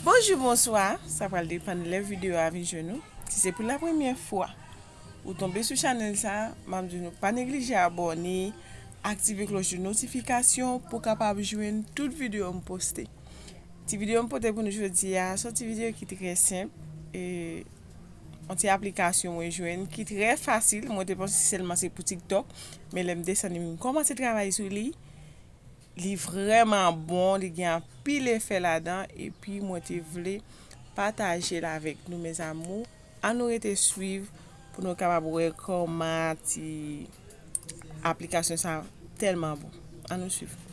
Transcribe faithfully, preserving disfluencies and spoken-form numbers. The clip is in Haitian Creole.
Bonjou, bonswa, sa pral depann lè videyo a vin jwenn ou. Si se pou la premyè fwa ou tonbe sou chanèl sa, m ap di nou pa neglije abòne, aktive klòch de notifikasyon pou w kapab jwenn tout videyo m poste. Ti videyo m pote pou nou jodi a, se yon ti videyo ki trè senp, e yon ti aplikasyon mwen jwenn ki trè fasil. Mwen te panse sèlman se pou TikTok, men lè m desann li, m kòmanse travay sou li. Li vrèman bon, li gen anpil efè ladan, epi mwen te vle pataje l avèk nou, mes amours. Ann nou rete swiv pou nou kapab wè kòman ti aplikasyon sa tèlman bon. Ann nou swiv.